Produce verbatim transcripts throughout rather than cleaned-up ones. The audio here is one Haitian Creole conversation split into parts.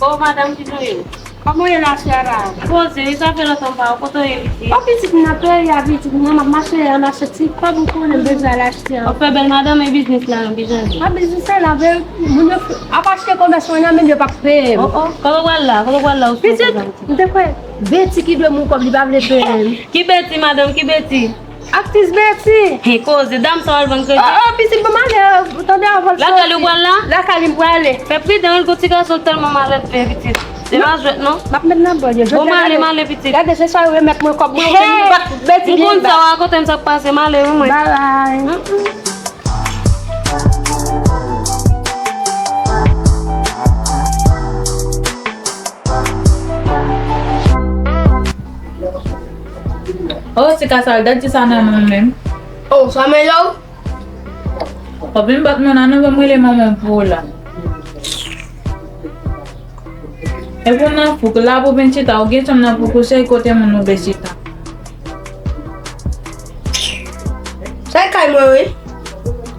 O, madanm, kijan w ye? Kòman w ye la, Ciara? Poze, wi, sa fè lontan m pa wè w. Kote w ye, pitit? O, pitit, m nan peyi a, pitit, m nan, m ap mache, m ap mache, ti kòb ou konnen m bezwen al achte an. W ap fè bèl, madanm, e biznis la, non, kijan l ye? A, biznis la, la, vre, moun yo ap achte komès mwen nan, men yo p ap peye m. O, o, kote w pral la? Kote w pral la, ou sou pitit, m te kwè Betty ki dwe m yon kòb, li pa vle peye m. Ki Betty, madanm, ki Betty? Aktris Betty. He, koze, dam sa w al vann kredi? O, o, pitit, bon, m ale, tande avan l soti. Lakay li w pral la? Lakay li m prale. Fè pridan, wi, gon ti gason tèlman malèt vre, pitit. Se pa jwèt, non. M ap met nan bòd yo. Bon, m ale, m ale, pitit. Gade, se sa yo remèt mwen kòb mwen, ou vin bat Betty byen ba. M konn sa w rakonte m, sa k pase, m ale, wi, mwen. Bye bye. Oh, ti ka sal, dat di sa nan men w menm. Oh, sa mele w? W ap vin bat mwen la, non, ban m rele manman w pou ou la. Epi w nan fouk, la pou vin chita, ou gen chanm nan pou kouche, kote moun ou vle chita. Sa e kay mwen, wi.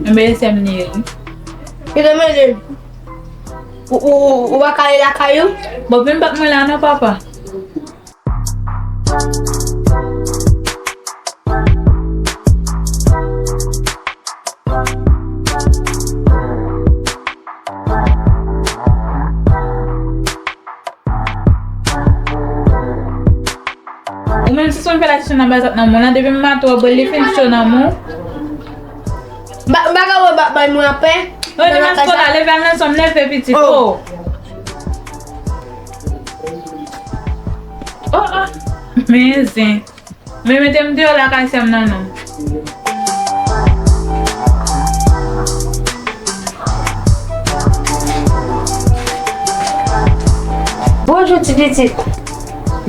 Enben, e sè m li ye, wi. Ki te mele? Ou, ou, ou, ou pa ka ale lakay ou? Bon, vin bat mwen la non, papa. Ou menm si son fè la sisyon nan bazat nan moun nan, depi m mato w ap bwè l, li fin cho nan moun. M pa, m pa ka wè ba-, bay mwen apè. Non, nan demen lakay sa. Leve al nan chanm, leve pitit. Oh. Oh. Oh, oh. Men zen. Men mete m deyò lakay sè m nan non. Bonjou, ti pitit.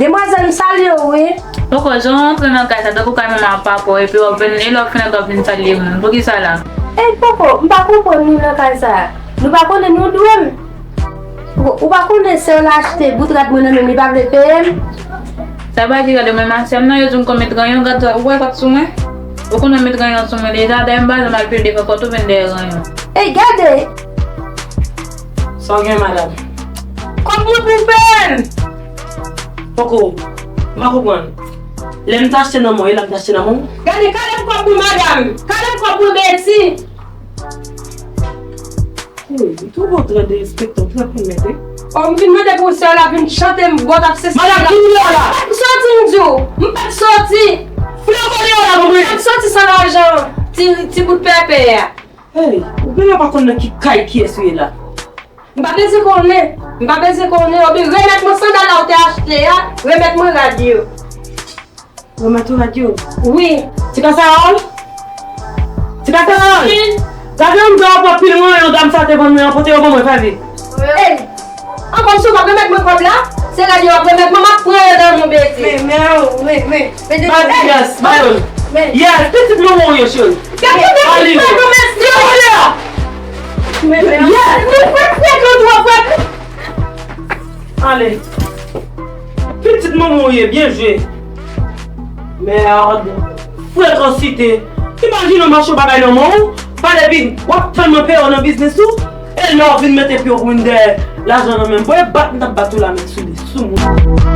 Demwazèl, m salye w, wi. Poko, jan w antre nan kay sa, tankou kay manman ak papa w, epi w ap vin, e lè w fin antre, w ap vin salye moun. Poukisa la? Ey, Poko, m pa konprann nou nan kay sa. Nou pa konnen nou dwe m. Ou, ou pa konnen sè w la achte bout rad mwen nan men m, li pa vle peye m. Sa pa di rad mwen, ma sè m nan, yo di m konn met ranyon, gad sa, ou wè sa k sou mwen? Ou konn met ranyon sou mwen deja, dayè m pa janm al plede fè fòt ou vin dèyè ranyon. Ey, gade! Sa w gen, madanm? Kòb mwen pou peye m! Poko, m pa konprann. Lè m t achte nan men w, e la m t achte nan men w? Gade, kale m kòb mwen, madanm! Kale m kòb mwen, Betty! Wi, m twouve w trè derespektan, w trè plimèt, wi. Oh, m vin mande pou sè w la vin chante m bòt ap sesi. Madanm, ki nimewo w la? M p ap soti, m di w. M p ap soti. Flanbo li w la, konprann? M p ap soti san lajan ti, ti bout pèpè a. Hey, ou genlè pa konn nan ki kay kiyès ou ye la. M pa bezwen konnen. M pa bezwen konnen. Oubyen remèt mwen sandal la ou te achte a. Remèt mwen rad yo. Remèt ou rad yo? Wi. Ti Kasawòl? Ti Kasawòl! Wi. Gade yon dwa w pran pil mwen, yon dam sa te vann mwen an, pote yo ban mwen, fè vit. Ey! Ankò si w p ap remèt mwen kòb la, se rad yo w ap remèt mwen, m ap pran yo nan men w, Betty. Men, men, men, men. Betty, ba li, ey! Yes, ba yo l. Men. Yes, pitit manman w ye, cheri. Gade, gade, gade, gade, gade. Men, men. Yes, men, frèt, frèt, yo twò frèt. Ale. Pitit manman w ye, byen jwe. Mèd. Frekansite. Imajine w mache w pa bay nan men w, pa depi w ap tann mwen peye w nan biznis ou, e lè w vin mete pye w pou vin dèyè lajan nan men m. Bon, e bat m t ap bat ou la, met sou li, sou moun.